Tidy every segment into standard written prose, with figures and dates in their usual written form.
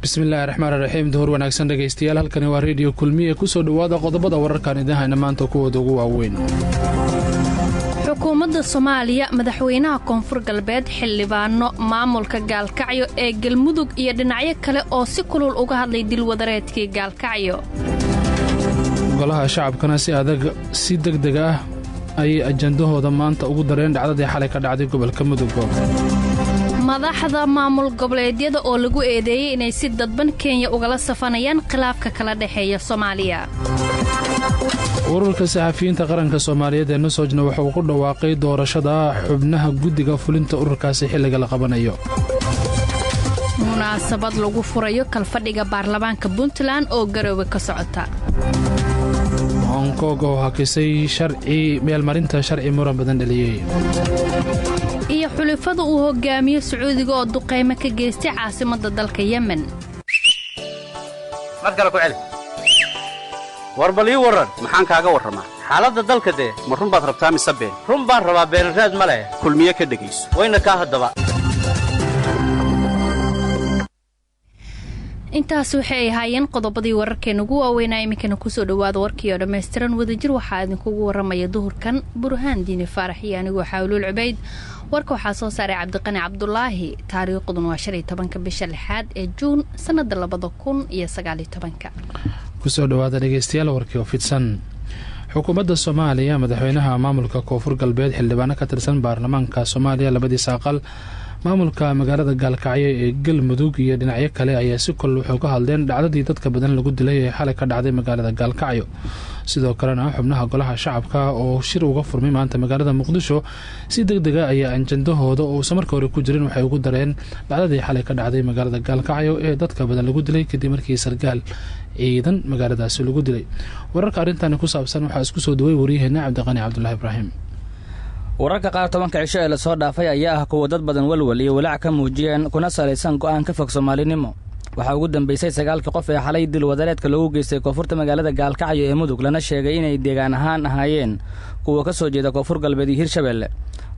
Bismillahi raxmaan raxiim. Duhur wanaagsan dhegeystayaal, halkani waa Reediyo Kulmiye. Kusoo dhowaada qodobada wararkan idin hayna maanta kuwooda ugu waaweyn. Xukuumadda Soomaaliya, madaxweynaha Koonfur Galbeed, xildhibaano, maamulka Gaalkacyo ee Galmudug iyo dhinacyo kale oo si kulul uga hadlay dilwadareedkii Gaalkacyo. Golaha Shacabkana si adag, si deg deg ah ayay ajandahooda maanta ugu dareen dhacdadii xalay ka dhacday gobolka Mudug. Madaxda maamul goboleedyada oo lagu eedeeyey inay si dadban Kenya ugala safanayaan khilaafka kala dhexeeya Soomaaliya. Ururka Saxafiyiinta Qaranka Soomaaliyeed ee NUSOJna wuxuu ku dhawaaqay doorashada xubnaha guddiga fulinta ururkaasi xilliga la qabanayo. Munaasabad lagu furayo kalfadhiga baarlamaanka Puntland oo Garoowe ka socota. Hong Kong oo hakisay sharci meelmarinta sharci muran badan dhaliyey. Iyo xulifada uu hogaamiyo Sacuudiga oo duqaymo ka geystay caasimadda dalka Yemen. Mar kale ku celi. War bal ii warran, maxaan kaaga warramaa xaaladda dalka? Dee ma run baad rabtaa mise been? Run baan rabaa, beenraad ma leh. Kulmiye ka dhegayso, wayna kaa haddaba. Intaas waxay ahaayeen qodobadii wararkeena ugu waaweynaa. Iminkana kusoo dhawaada warkii oo dhammaystiran. Wadajir waxaa idinkugu waramaya duhurkan Burhaan Diini Faarax iyo anigoo Xaawluul Cubayd. Warka waxaa soo saaray Cabdiqani Cabdulaahi. Taariikhduna waa 15-ka bisha lixaad ee Juun sanada 2019-ka. Kusoo dhawaada dhegeystayaal warkii oo fidsan. Xukuumadda Soomaaliya, madaxweynaha maamulka Koonfur Galbeed, xildhibaano ka tirsan baarlamaanka Soomaaliya labadiisa aqal, maamulka magaalada Gaalkacyo ee Galmudug iyo dhinacyo kale ayaa si kol wuxuu ka hadleen dhacdadii dadka badan lagu dilay ee xalay ka dhacday magaalada Gaalkacyo. Sidoo kalena xubnaha Golaha Shacabka oo shir uga furmay maanta magaalada Muqdisho si deg dega ayaa anjandahooda oo uusan marka hore ku jirin waxay ugu dareen dhacdadii xalay ka dhacday magaalada Gaalkacyo ee dadka badan lagu dilay, kadib markii sargaal ciidan magaaladaasi lagu dilay. Wararka arrintani ku saabsan waxaa isku soo duway waryaheena Cabdiqani Cabdulahi Ibraahim. Wararka qaar 10-ka cisho ee lasoo dhaafay ayaa ah kuwa dad badan walwal iyo walaac ka muujiyeen, kuna salaysan go'aan ka fog Soomaalinimo. Waxaa ugu dambeysay sagaalkii qof ee xalay dilwadareedka loogu geystay koonfurta magaalada Gaalkacyo ee Mudug, lana sheegay inay deegaan ahaan ahaayeen kuwa ka soo jeeda Koonfur Galbeed iyo Hirshabeelle.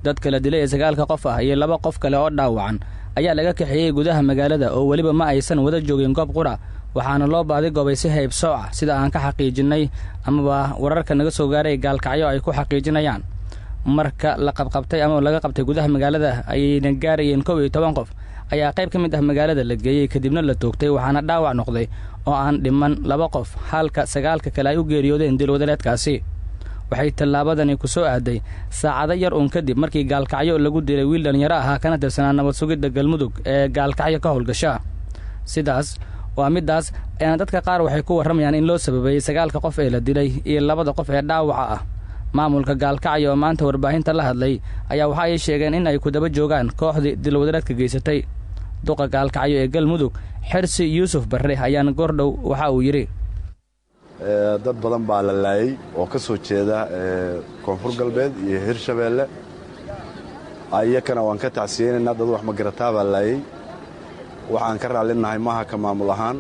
Dadka la dilay ee sagaalka qof ah iyo laba qof kale oo dhaawacan ayaa laga kaxeeyey gudaha magaalada, oo weliba ma aysan wada joogin goob qura, waxaana loo baaday goobay si haybsooc ah, sida aan ka xaqiijinnay amaba wararka naga soo gaaray Gaalkacyo ay ku xaqiijinayaan. Marka la qabqabtay ama laga qabtay gudaha magaalada ayayna gaarayeen 11 qof ayaa qayb ka mid ah magaalada la geeyey, kadibna la toogtay, waxaana dhaawac noqday oo aan dhiman laba qof, halka sagaalka kale ay u geeriyoodeen dilwadareedkaasi. Waxay tallaabadani ku soo aaday saacado yar uun kadib markii Gaalkacyo lagu dilay wiil dhallinyaro ahaa kana tirsanaa nabad sugidda Galmudug ee Gaalkacyo ka howlgasha. Sidaas waa middaas ayaana dadka qaar waxay ku warramayaan in loo sababeeyey sagaalka qof ee la dilay iyo labada qof ee dhaawaca ah. Maamulka Gaalkacyo oo maanta warbaahinta la hadlay ayaa waxa ay sheegeen in ay ku daba joogaan kooxdii dilwadareedka geysatay. Duqa Gaalkacyo ee Galmudug, Xersi Yuusuf Barre, ayaana goordhow waxa uu yidhi: Dad badan baa la laayey oo ka soo jeeda Koonfur Galbeed iyo Hirshabeelle. Iyakana waan ka tacsiyeynaynaa. Dad wax magarataa baa laayey. Waxaan ka raalinahay maaha ka maamul ahaan.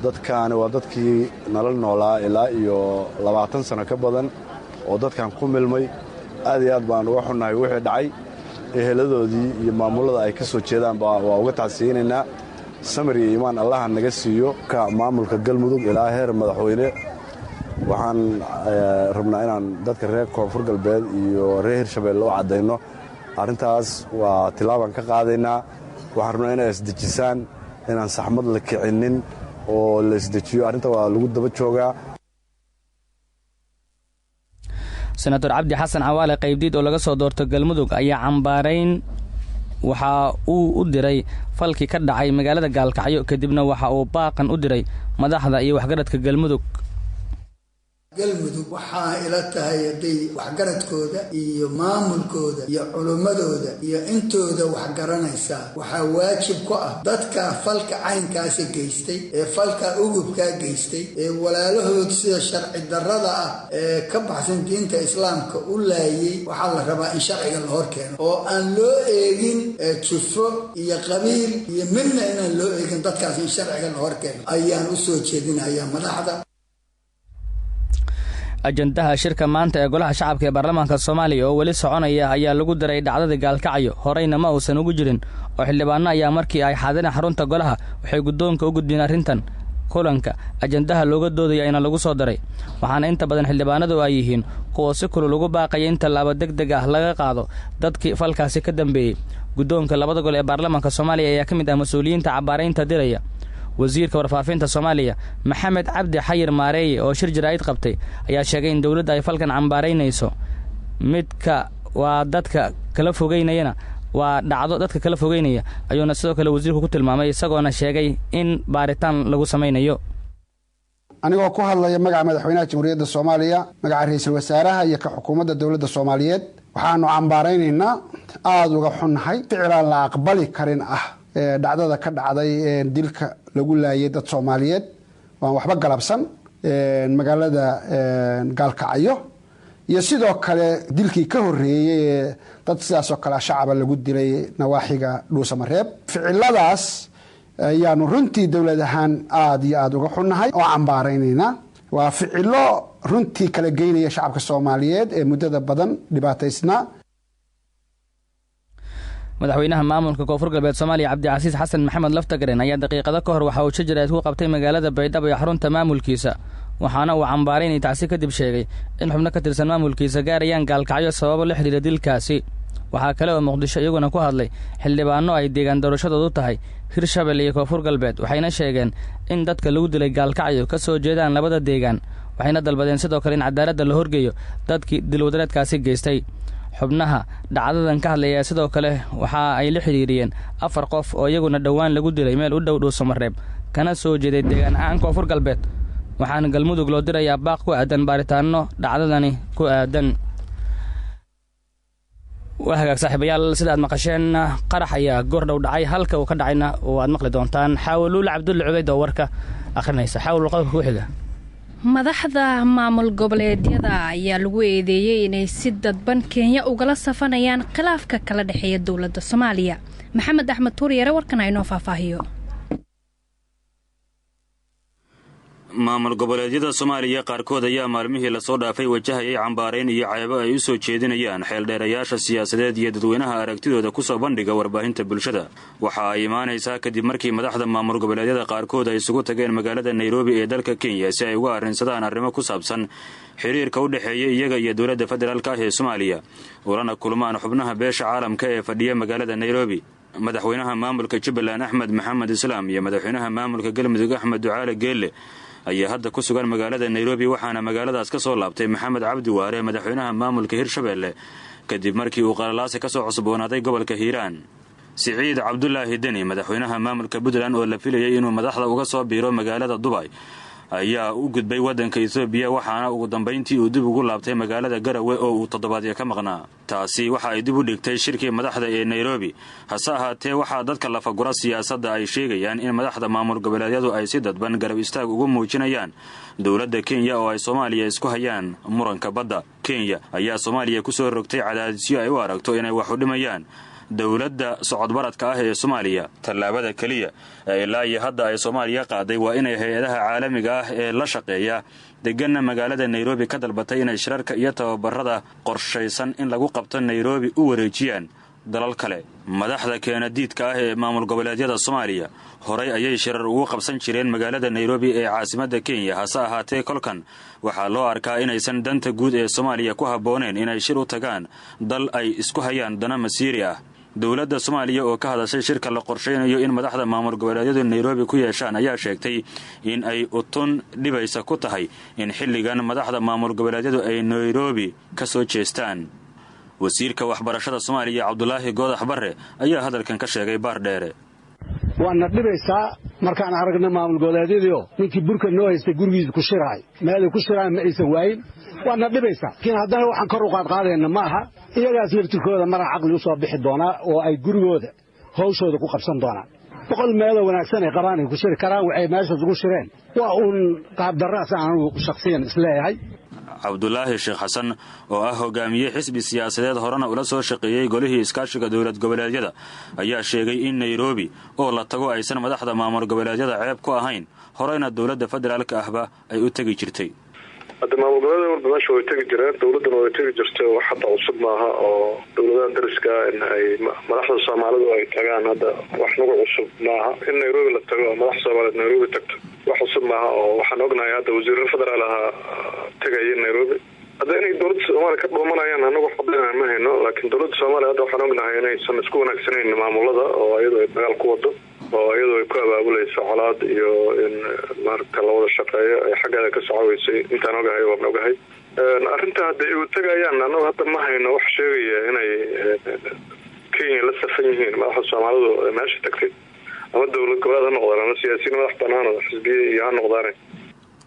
Dadkaani waa dadkii nala noolaa ilaa iyo 20 sano ka badan oo dadkan ku milmay. Aad iyo aad baan uga xunnahay wixii dhacay. Eheladoodii iyo maamullada ay ka soo jeedaan waa uga tacsiyeynaynaa. Samir iyo iimaan Allaha naga siiyo. Ka maamulka Galmudug ilaa heer madaxweyne waxaan rabnaa inaan dadka reer Koonfur Galbeed iyo reer Hirshabeelle u caddayno arrintaas waa tilaabaan ka qaadaynaa. Waxaan rabnaa inay isdejisaan, inaan saxmad la kicinin oo la isdejiyo. Arrinta waa lagu daba joogaa. Senator Cabdi Xasan Cawaale Qaybdiid oo laga soo doorto Galmudug ayaa cambaarayn waxa uu u diray falkii ka dhacay magaalada Gaalkacyo, kadibna waxa uu baaqan u diray madaxda iyo waxgaradka Galmudug. Galmudug waxaa ila tahay hadday waxgaradkooda iyo maamulkooda iyo culummadooda iyo intooda waxgaranaysaa, waxaa waajib ku ah dadka falka caynkaasa geystay ee falka ugubkaa geystay ee walaalahood sida sharci darrada ah ee ka baxsan diinta Islaamka u laayay, waxaa la rabaa in sharciga la hor keeno oo aan loo eegin jufo iyo qabiil iyo midna inaan loo eegin. Dadkaas in sharciga la hor keeno ayaan u soo jeedinayaa madaxda. Ajandaha shirka maanta ee Golaha Shacabka ee Baarlamaanka Soomaaliya oo weli soconaya ayaa lagu daray dhacdada Gaalkacyo. Horeyna ma uusan ugu jirin, oo xildhibaano ayaa markii ay xaadireen xarunta golaha waxay guddoonka u gudbeen arrintan. Kulanka ajandaha looga doodaya ayna lagu soo daray, waxaana inta badan xildhibaanadu ay yihiin kuwa si kulul ugu baaqaya in tallaabo deg deg ah laga qaado dadkii falkaasi ka dambeeyey. Guddoonka labada gol ee Baarlamaanka Soomaaliya ayaa ka mid ah mas-uuliyiinta cabbaaraynta diraya. Wasiirka Warfaafinta Soomaaliya, Maxamed Cabdi Xayir Maareeye, oo shir jaraa'id qabtay ayaa sheegay in dowladda ay falkan cambaaraynayso, midka waa dadka kala fogeynayana waa dhacdo dadka kala fogeynaya ayuuna sidoo kale wasiirku ku tilmaamay, isagoona sheegay in baaritaan lagu samaynayo. Anigoo ku hadlaya magaca Madaxweynaha Jamhuuriyadda Soomaaliya, magaca Ra-iisul Wasaaraha iyo ka xukuumadda dowladda Soomaaliyeed, waxaanu cambaaraynaynaa, aada uga xunnahay, ficilaan la aqbali karin ah dhacdada ka dhacday dilka lagu laayay dad Soomaaliyeed waan waxba galabsan magaalada Gaalkacyo, iyo sidoo kale dilkii ka horreeyey ee dad sidaasoo kale shacaba lagu dilay nawaaxiga Dhuusamareeb. Ficiladaas ayaanu runtii dowlad ahaan aada iyo aada uga xunnahay oo cambaaraynaynaa. Waa ficilo runtii kala geynaya shacabka Soomaaliyeed ee muddada badan dhibaataysnaa. Madaxweynaha maamulka Koonfur Galbeed Soomaaliya, Cabdicasiis Xasan Maxamed Laftagaren, ayaa daqiiqado ka hor waxa uu shir jaraa'id ku qabtay magaalada Baydhabo ee xarunta maamulkiisa, waxaana uu cambaaraynay tacsi kadib sheegay in xubno ka tirsan maamulkiisa gaarayaan Gaalkacyo sababo la xidhiira dilkaasi. Waxaa kale oo Muqdisho iyaguna ku hadlay xildhibaano ay deegaan doorashadoodu tahay Hirshabelle iyo Koonfur Galbeed, waxayna sheegeen in dadka lagu dilay Gaalkacyo ka soo jeedaan labada deegaan, waxayna dalbadeen sidoo kale in cadaaladda la horgeeyo dadkii dilwadareedkaasi geystay. Xubnaha dhacdadan ka hadlaya sidoo kale waxa ay la xidhiiriyeen 4 qof oo iyaguna dhowaan lagu dilay meel u dhow Dhuusamareeb, kana soo jeeday deegaan ahaan Koonfur Galbeed, waxaana Galmudug loo dirayaa baaq ku aadan baaritaano dhacdadani ku aadan. Waa hagaag, saaxiibayaal, sida aad maqasheen qarax ayaa goordhow dhacay. Halka uu ka dhacayna oo aad maqli doontaan Xaawuluul Cabdulle Cubeyd oo warka akhrinaysa. Xaawalul, qodobka ku xiga. Madaxda maamul goboleedyada ayaa lagu eedeeyey inay si dadban Kenya ugala safanayaan khilaafka kala dhexeeya dowladda Soomaaliya. Maxamed Axmed Tuuryare warkan aynoo faahfaahiyo. Maamul goboleedyada Soomaaliya qaarkood ayaa maalmihii lasoo dhaafay wajahayay cambaarayn iyo ceebo ay u soo jeedinayaan xeeldheerayaasha siyaasadeed iyo dadweynaha aragtidooda kusoo bandhiga warbaahinta bulshada. Waxa ay imaanaysaa kadib markii madaxda maamul goboleedyada qaarkood ay isugu tageen magaalada Nairobi ee dalka Kenya si ay uga arrinsadaan arrimo ku saabsan xiriirka u dhexeeya iyaga iyo dowladda federaalka ah ee Soomaaliya, ulana kulmaan xubnaha beesha caalamka ee fadhiya magaalada Nairobi. Madaxweynaha maamulka Jubbaland, Axmed Maxamed Islaam, iyo madaxweynaha maamulka Galmudug, Axmed Ducaale Geelle, ayaa hadda ku sugan magaalada Nairobi, waxaana magaaladaas ka soo laabtay Maxamed Cabdi Waare, madaxweynaha maamulka Hirshabelle, kadib markii uu qalalaasi ka soo cusboonaaday gobolka Hiiraan. Siciid Cabdulaahi Deni, madaxweynaha maamulka Puntland, oo la filayay inuu madaxda uga soo biiro magaalada Dubay, ayaa u gudbay waddanka Etoobiya, waxaana ugu dambayntii uu dib ugu laabtay magaalada Garawe oo uu toddobaadyo ka maqnaa. Taasi waxa ay dib u dhigtay shirkii madaxda ee Nairobi. Hase ahaatee, waxaa dadka lafagura siyaasadda ay sheegayaan in madaxda maamul goboleedyadu ay si dadban garab istaag ugu muujinayaan dowladda Kenya oo ay Soomaaliya isku hayaan muranka badda. Kenya ayaa Soomaaliya kusoo rogtay cadaadisyo ay u aragto inay wax u dhimayaan dowladda socodbaradka ah ee Soomaaliya. Tallaabada keliya ee ilaa iyo hadda ay Soomaaliya qaaday waa inay hay-adaha caalamiga ah ee la shaqeeya deganna magaalada Nairobi ka dalbatay inay shirarka iyo tababarada qorshaysan in lagu qabto Nairobi u wareejiyaan dalal kale. Madaxda keenadiidka ah ee maamul goboleedyada Soomaaliya horay ayay shirar ugu qabsan jireen magaalada Nairobi ee caasimadda Kenya. Hase ahaatee, kolkan waxaa loo arkaa inaysan danta guud ee Soomaaliya ku habbooneen inay shir u tagaan dal ay isku hayaan dana masiiri ah. Dowladda Soomaaliya oo ka hadashay shirka la qorshaynayo in madaxda maamul goboleedyadu Nairobi ku yeeshaan ayaa sheegtay in ay utun dhibaysa ku tahay in xilligan madaxda maamul goboleedyadu ay Nairobi ka soo jeestaan. Wasiirka waxbarashada Soomaaliya, Cabdulaahi Goodax Barre, ayaa hadalkan ka sheegay Baardheere. Waana dhibaysaa markaan aragna maamul goboleedyadiio ninkii burka noo haystay gurigiisa ku shiraay, meelay ku shiraan ma aysan waayin. Waana dhibaysaa, laakiin haddana waxaan kor u qaadqaadayna ma aha. Iyagaas laftirkooda maraa caqli u soo bixi doonaa oo ay gurigooda hawshooda ku qabsan doonaan. 100 meeloo wanaagsan ay qabaan ay ku shiri karaan. Waxay meeshaas ugu shireen waa uun qaabdarraas aan anugu shakhsiyan isleeyahay. Cabdulaahi Sheekh Xasan oo ah hogaamiye xisbi siyaasadeed, horena ula soo shaqeeyey golihii iskaashiga dowlad goboleedyada, ayaa sheegay in Nairobi oo la tago aysan madaxda maamul goboleedyada ceeb ku ahayn, horeyna dowladda federaalka ahba ay u tegi jirtay. Hadda maamul goboleeda walba meesha way tegi jireen, dowladduna way tegi jirtay. Wax hadda cusub maaha oo dowladaha dariska in ay madaxda Soomaalidu ay tagaan, hadda wax nagu cusub maaha. In Nairobi la tago oo madax Soomaaliyeed Nairobi tagto wax cusub maaha, oo waxaan ognahay hadda wasiiro federaal ahaa tegaya Nairobi. Hadda inay dowladda Soomaaliya ka dhuumanayaan anagu wax caddaynaya ma hayno, laakiin dowladda Soomaaliya hadda waxaan ognahay inaysan isku wanaagsanayn maamulada, oo iyadoo ay dagaal ku wado, oo iyadoo ay ku abaabulayso colaad iyo in maaragta la wada shaqeeyo ay xaggeeda ka socoweysay. Intaan ogahay waan ogahay arrinta. Hadda u tegayaan, anagu hadda ma hayno wax sheegaya inay Kenya la safan yihiin madaxda Soomaalidu meesha tagtay, ama dowlad goboleed ha noqdaan ama siyaasiyiin madax banaan oo xisbiye iyo ha noqdaane.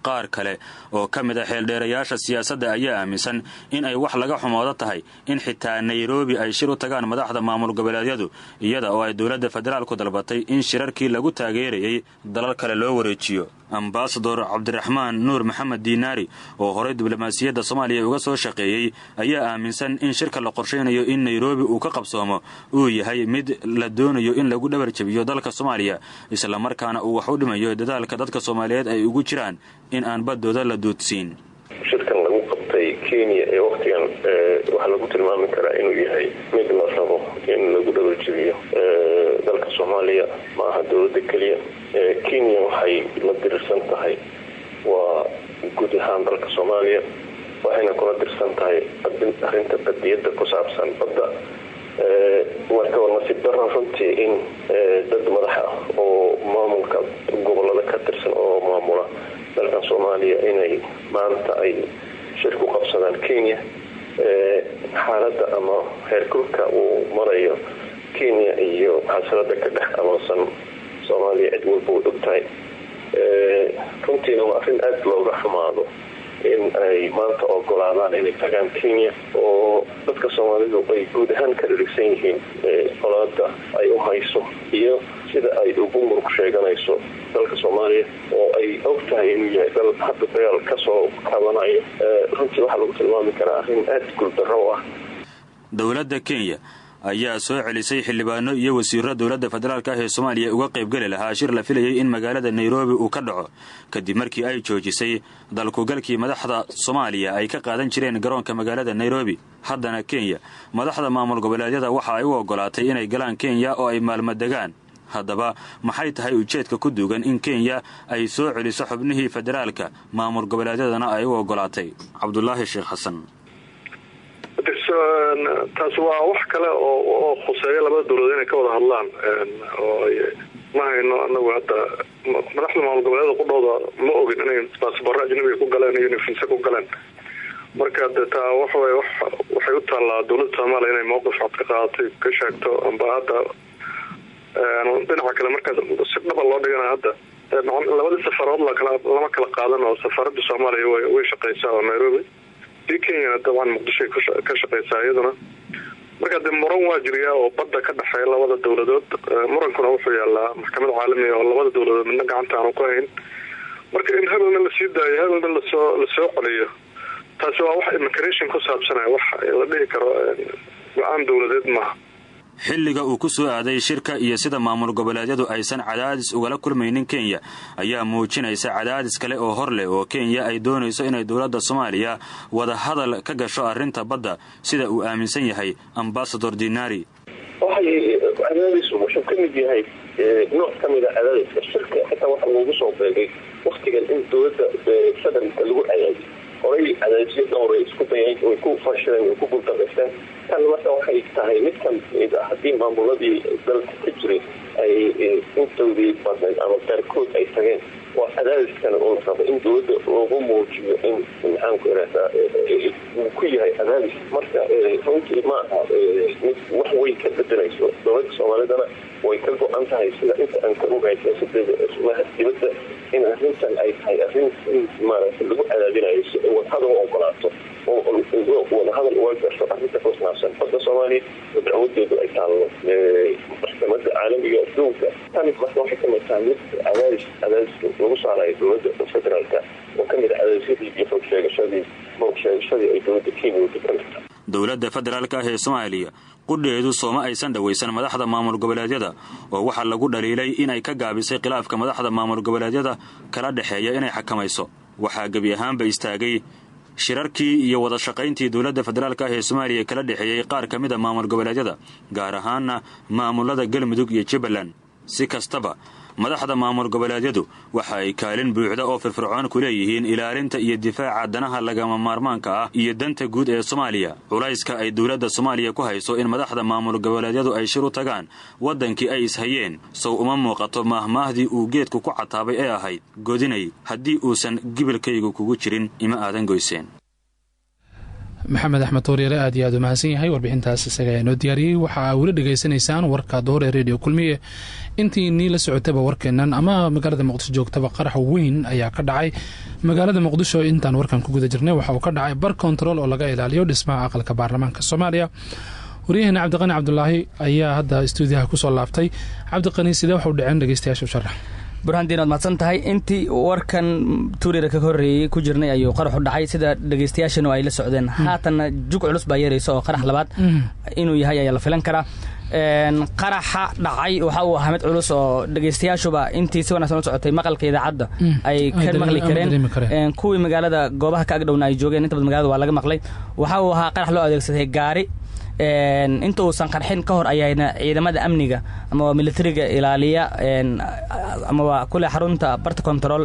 Qaar kale oo ka mid a xeeldheerayaasha siyaasadda ayaa aaminsan in ay wax laga xumoodo tahay in xitaa Nairobi ay shir u tagaan madaxda maamul goboleedyadu, iyada oo ay dowladda federaalku dalbatay in shirarkii lagu taageerayay dalal kale loo wareejiyo. Ambasador Cabdiraxmaan Nuur Maxamed Diinaari, oo horay diblomaasiyadda Soomaaliya uga soo shaqeeyey, ayaa aaminsan in shirka la qorshaynayo in Nairobi uu ka qabsoomo uu yahay mid la doonayo in lagu dhabar jabiyo dalka Soomaaliya, islamarkaana uu wax u dhimayo dadaalka dadka Soomaaliyeed ay ugu jiraan in aan baddooda la duudsiin. Shirkan lagu qabtay Kenya ee wakhtigan waxaa lagu tilmaami karaa inuu yahay mid la rabo in lagu dhabarjabiyo dalka Soomaaliya. Ma aha dowladda keliya, Kenya waxay la dirirsan tahay waa guud ahaan dalka Soomaaliya, waxayna kula dirsan tahay arrinta qadiyadda ku saabsan badda. Marka waa nasiib daro runtii in dad madax ah oo maamulka gobolada ka tirsan oo maamula dalkan Soomaaliya inay maanta ay shir ku qabsadaan Kenya. Xaaladda ama heerkulka uu marayo Kenya iyo xasilada ka dhex aloosan Soomaaliya cid walba way og tahay. Runtiina waa arrin aada looga xumaado in ay maanta ogolaadaan inay tagaan Kenya, oo dadka Soomaalidu ay guud ahaan ka dhirigsan yihiin colaada ay u hayso iyo sida ay ugu murug sheeganayso dalka Soomaaliya, oo ay og tahay inuu yahay dal hadda dagaal kasoo kabanayo. Runtii waxaa lagu tilmaami karaa arrin aada guuldarro u ah. Dowladda Kenya ayaa soo celisay xildhibaano iyo wasiiro dowladda federaalka ah ee Soomaaliya uga qaybgeli lahaa shir la filayay in magaalada Nairobi uu ka dhaco, kadib markii ay joojisay dalkugalkii madaxda Soomaaliya ay ka qaadan jireen garoonka magaalada Nairobi. Haddana Kenya madaxda maamul goboleedyada waxa ay u ogolaatay inay galaan Kenya oo ay maalmo degaan. Haddaba maxay tahay ujeedka ku duugan in Kenya ay soo celiso xubnihii federaalka, maamul goboleedyadana ay u ogolaatay? Cabdulaahi Sheekh Xasan. Taas waa wax kale oo khuseeya labada dowladood inay ka wada hadlaan, oo ma hayno anagu hadda madaxda maamul goboleeda qudhooda ma ogin inay baasboorro ajnabiga ku galeen iyo inay fiise ku galeen. Marka de taa waxaway waxay u taallaa dowladda Soomaaliya inay mowqif cad ka qaadatay, ka sheegto. Amba hadda dhinaca kale markaas si dhaba loo dhigana, hadda labadii safarood lama kala qaadan, oo safaaradda Soomaaliya way shaqeysaa oo Nairobi tii Kenyana dabcan Muqdishoay ka shaqeysaa iyaduna. Marka dee muran waa jiriyaa oo badda ka dhexeeya labada dowladood. Murankuna wuxuu yaalaa maxkamad caalamiga oo labada dowladood midna gacanta aanu ku hayn. Marka in hebelna lasii daayo, hebelna lasoo celiyo, taasi waa wax immigration ku saabsanaya, wax la dhihi karo go-aan dowladeed maaha. Xilliga uu ku soo aaday shirka iyo sida maamul goboleedyadu aysan cadaadis ugala kulmaynin Kenya ayaa muujinaysa cadaadis kale oo hor leh oo Kenya ay doonayso inay dowladda Soomaaliya wadahadal ka gasho arrinta badda, sida uu aaminsan yahay Ambasador Dinari. Waxay cadaadis wuxuu ka mid yahay nooc ka mid a cadaadiska. Shirka xitaa waxaa loogu soo beegay waktigan in dowladda federalka lagu cadaadiyo. Horay cadaadisyo dhowr ay isku dayeen, way ku fashileen, way ku guuldareysteen. Tan marka waxay tahay mid ka mid ah haddii maamuladii dalka ka jiray ay intoodii badnayd ama qaarkood ay tageen, waa cadaadiskana oo la rabo in dowladda loogu muujiyo in, maxaanku irahdaa, uu ku yahay cadaadis. Marka runtii ma aha mid wax weyn ka bedelayso. Dowladda Soomaalidana way ka go-an tahay, sida inta aan ka ogahay siyaasadeeda arrimaha dibadda, in arrintan ay tahay arrin in maaragtay lagu cadaadinayo si ay wadahadal u ogolaato oo wadahadal uga gasho arrinta ku saabsan badda Soomaaliya oo dacwadeedu ay taallo maxkamadda caalamiga adduunka. Tan marka waxay ka mid tahay mid cadaadis lagu saarayo dowladda federaalka, oo ka mid a cadaadisyadii iyo xoog sheegashadii mowq sheegashadii ay dowladda Kenya wada ka mid tahay. Dowladda federaalka ah ee Soomaaliya qudheedu sooma aysan dhowaysan madaxda maamul goboleedyada, oo waxaa lagu dhaliilay inay ka gaabisay khilaafka madaxda maamul goboleedyada kala dhexeeya inay xakamayso. Waxaa gebi ahaanba istaagay Shirarkii iyo wada shaqayntii dowladda federaalka ah ee Soomaaliya kala dhexeeyey qaar ka mid a maamul goboleedyada, gaar ahaana maamulada Galmudug iyo Jubbaland. Si kastaba, madaxda maamul goboleedyadu waxa ay kaalin buuxda oo firfircoon ku leeyihiin ilaalinta iyo difaaca danaha lagama maarmaanka ah iyo danta guud ee Soomaaliya. Culayska ay dowladda Soomaaliya ku hayso in madaxda maamul goboleedyadu ay shir u tagaan waddankii ay ishayeen, sow uma muuqato maahmaahdii uu geedku ku cataabay ee ahayd: "Godinay, haddii uusan gibilkaygu kugu jirin, ima aadan goyseen"? Maxamed Axmed Tooryare aad iyo aad u mahadsan yahay. Warbixintaas isaga ayaa noo diyaariyey. Waxaa weli dhegaysanaysaan warka duhur ee Radio Kulmiye. Intii nii la socotaba warkeennan ama magaalada Muqdisho joogtaba, qarax weyn ayaa ka dhacay magaalada Muqdisho intaan warkan ku guda jirnay. Waxa uu ka dhacay bar control oo laga ilaaliyo dhismaha aqalka baarlamaanka Soomaaliya. Waryaheena Cabdiqani Cabdulaahi ayaa hadda stuudiyaha kusoo laabtay. Cabdiqani, sidee waxu dhaceen? Dhegeystayaasha u sharax. Burhandiin, waad mahadsan tahay. Intii warkan tuurira ka horreeyey ku jirnay ayuu qaraxu dhacay, sida dhegeystayaashanu ay la socdeen. Haatanna jug culus baa yeeraysa oo qarax labaad inuu yahay ayaa la filan karaa. Qaraxa dhacay waxa uu ahaa mid culus oo dhegeystayaashuba intii si wanaagsan u socotay maqalka idaacadda ay ka maqli kareen, kuwii magaalada goobaha ka agdhowna ay joogeen. Inta badan magaalada waa laga maqlay. Waxa uu ahaa qarax loo adeegsaday gaari. Inta uusan qarxin ka hor ayayna ciidamada amniga ama militariga ilaaliya amaba kule xarunta barta control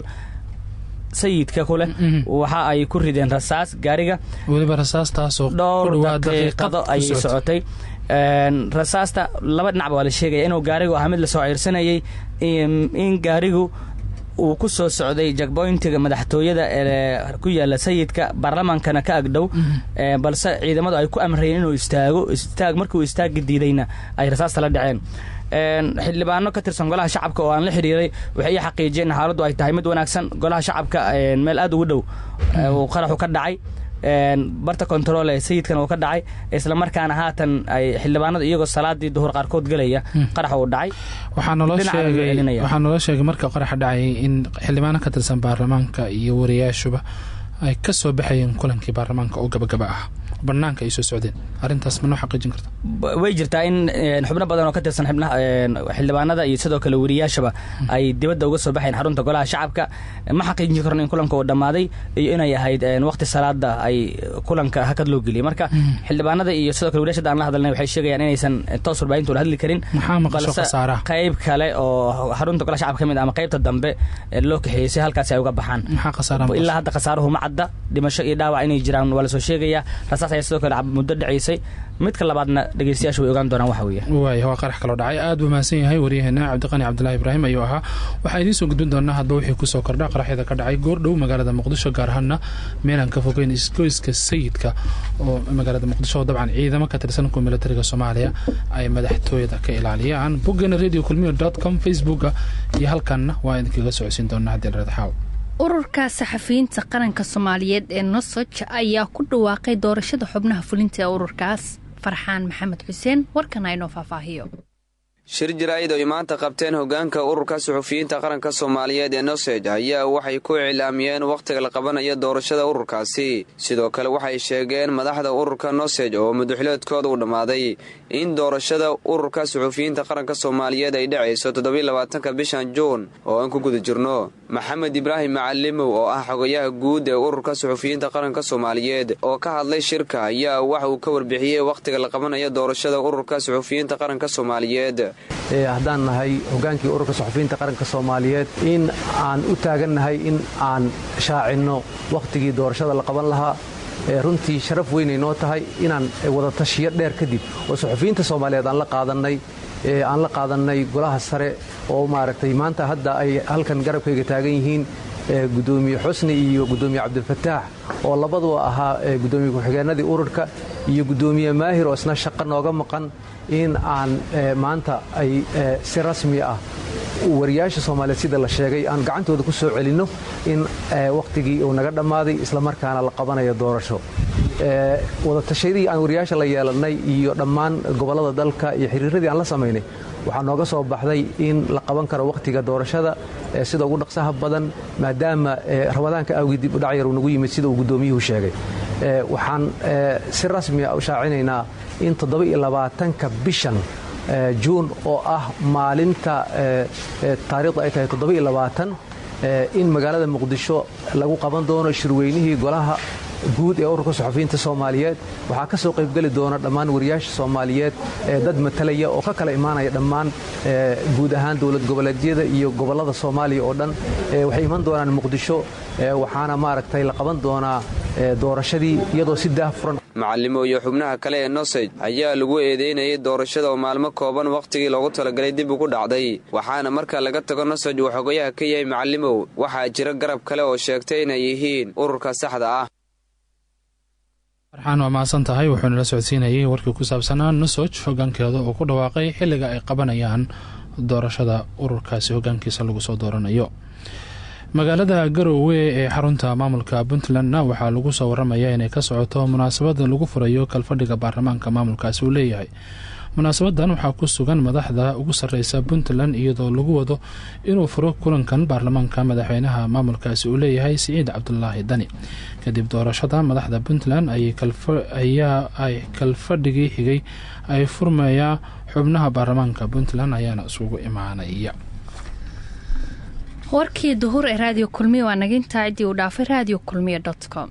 Sayidka kuleh waxa ay ku rideen rasaas gaariga. Weliba rasaastaasoo dhowr daqiiqado ayay socotay rasaasta. Laba dhinacba waa la sheegaya, inuu gaarigu ahaa mid lasoo ceyrsanayay, in gaarigu uu ku soo socday checkpointiga madaxtooyada ee ku yaala Sayidka, baarlamaankana ka agdhow, balse ciidamadu ay ku amrayeen inuu istaago. Istaag markii uu istaagi diidayna ay rasaasta la dhaceen. Xildhibaano ka tirsan Golaha Shacabka oo aan la xiriiray waxay ii xaqiijiyeen in xaaladdu ay tahay mid wanaagsan. Golaha Shacabka meel aad ugu dhow uu qaraxu ka dhacay, barta control ee Sayidkana uu ka dhacay, isla markaana haatan ay xildhibaanadu iyagoo salaadii duhur qaarkood gelaya qaraxa uu dhacay. Waxaa naloo sheegay marka qaraxa dhacayay in xildhibaano ka tirsan baarlamaanka iyo wariyaashuba ay ka soo baxayeen kulankii baarlamaanka oo gabagaba ah, banaanka ay soo socdeen. Arrintaas ma noo xaqiijin karta? Way jirtaa in xubno badan oo ka tirsan xubnaha xildhibaanada iyo sidoo kale wariyaashaba ay dibadda uga soo baxayn xarunta Golaha Shacabka. Ma xaqiijin karno in kulanka uu dhammaaday iyo inay ahayd waqti salaada ay kulanka hakad loo geliyay. Marka xildhibaanada iyo sidoo kale wariyaasha aan la hadalnay waxay sheegayaan inaysan toos warbaahinta ula hadli karin. Maxaa maqasho khasaaraha? Qayb kale oo xarunta Golaha Shacabka ka mid ah ama qaybta dambe loo kaxeeyey si halkaasi ay uga baxaan. Maxaa khasaaraha? Ilaa hadda khasaaruhu ma cadda. Dhimasho iyo dhaawac inay jiraan waa lasoo sheegayaa. Rasaas ayaa sidoo kale muddo dhacaysay. Midka labaadna dhegeystayaashu way ogaan doonaan waxa weeye. Waay, waa qarax kaloo dhacay. Aad buu mahadsan yahay waryaheena Cabdiqani Cabdulahi Ibraahim ayuu ahaa. Waxaa idiin soo gudbin doonaa hadba wixii kusoo kordha qaraxyada ka dhacay goordhow magaalada Muqdisho, gaar ahaana meelaan ka fogeyn isgoyska Sayidka oo magaalada Muqdisho, oo dabcan ciidamo ka tirsan kuwa militariga Soomaaliya ay madaxtooyada ka ilaaliyaan. Boggeena Radio Kulmiyo .com, Facebooka iyo halkanna waa idinkaga socodsiin doonaa haddii la xaaw. Ururka Saxafiyiinta Qaranka Soomaaliyeed ee NUSOJ ayaa ku dhawaaqay doorashada xubnaha fulinta ee ururkaas. Farxaan Maxamed Xuseen warkan aynoo faahfaahiyo. Shir jaraa'id ay maanta qabteen hogaanka Ururka Suxufiyiinta Qaranka Soomaaliyeed ee NUSOJ ayaa waxay ku iclaamiyeen wakhtiga la qabanayo doorashada ururkaasi. Sidoo kale waxay sheegeen madaxda ururka NUSOJ oo muddo xileedkooda uu dhammaaday in doorashada Ururka Suxufiyiinta Qaranka Soomaaliyeed ay dhacayso 27-ka bishan Juun oo aan ku guda jirno. Maxamed Ibraahim Macalimow oo ah xogayaha guud ee Ururka Suxufiyiinta Qaranka Soomaaliyeed oo ka hadlay shirka ayaa waxa uu ka warbixiyey wakhtiga la qabanayo doorashada Ururka Suxufiyiinta Qaranka Soomaaliyeed. Haddaan nahay hogaankii Ururka Suxufiyiinta Qaranka Soomaaliyeed, in aan u taagannahay in aan shaacinno wakhtigii doorashada la qaban lahaa. Runtii sharaf weynay noo tahay inaan wada tashiyo dheer kadib oo suxufiyiinta Soomaaliyeed aan la qaadannay golaha sare oo maaragtay maanta hadda ay halkan garabkayga taagan yihiin Gudoomiye Xusni iyo Gudoomiye Cabdilfataax oo labaduba ahaa gudoomiye ku-xigeenadii ururka, iyo Gudoomiye Maahir oo isna shaqo nooga maqan, in aan maanta ay si rasmi ah wariyaasha Soomaaliyeed, sida la sheegay, aan gacantooda ku soo celinno in wakhtigii uu naga dhammaaday, islamarkaana la qabanayo doorasho. Wadatashyadii aan wariyaasha la yeelannay iyo dhammaan gobollada dalka iyo xiriiradii aan la samaynay, waxaa nooga soo baxday in la qaban karo wakhtiga doorashada sida ugu dhaqsaha badan, maadaama Ramadaanka awgii dib u dhac yar uu nagu yimid, sida uu guddoomiyuhu sheegay. Waxaan si rasmi ah u shaacinaynaa in 27-ka bishan Juun oo ah maalinta taariikhdu ay tahay 27, in magaalada Muqdisho lagu qaban doono shirweynihii golaha Guud ee Ururka Suxufiyiinta Soomaaliyeed. Waxaa ka soo qaybgeli doona dhammaan wariyaasha Soomaaliyeed ee dad matalaya oo ka kala imaanaya dhammaan guud ahaan dowlad goboleedyada iyo gobollada Soomaaliya oo dhan. Waxay iman doonaan Muqdisho, waxaana maaragtay la qaban doonaa doorashadii iyadoo si daahfuran. Macalimo iyo xubnaha kale ee NOSEJ ayaa lagu eedeynayay doorashada oo maalmo kooban wakhtigii loogu talagalay dib ugu dhacday. Waxaana marka laga tago NOSEJ uu xogayaha ka yahay Macalimow, waxaa jira garab kale oo sheegtay inay yihiin ururka saxda ah. Farxaan waa mahadsan tahay. Wuxuuna la socodsiinayay warkii ku saabsanaa NUSOJ hogaankeeda oo ku dhawaaqay xilliga ay qabanayaan doorashada ururkaasi hogaankiisa lagu soo dooranayo. Magaalada Garowe ee xarunta maamulka Puntlandna waxaa lagu soo waramaya inay ka socoto munaasabada lagu furayo kalfadhiga baarlamaanka maamulkaasi uu leeyahay. Munaasabadan waxaa ku sugan madaxda ugu sareysa Puntland, iyadoo lagu wado inuu furo kulankan baarlamaanka madaxweynaha maamulkaasi uu leeyahay, Siciid Cabdulaahi Dani. Kadib doorashada madaxda Puntland ayaa ay kalfadhigii xigay ay furmayaa, xubnaha baarlamaanka Puntland ayaana isugu imaanaya. Warkii duhur ee Raadiyo Kulmiya waa nagintaa. Ciddii uu dhaafay, radiokulmiya.com.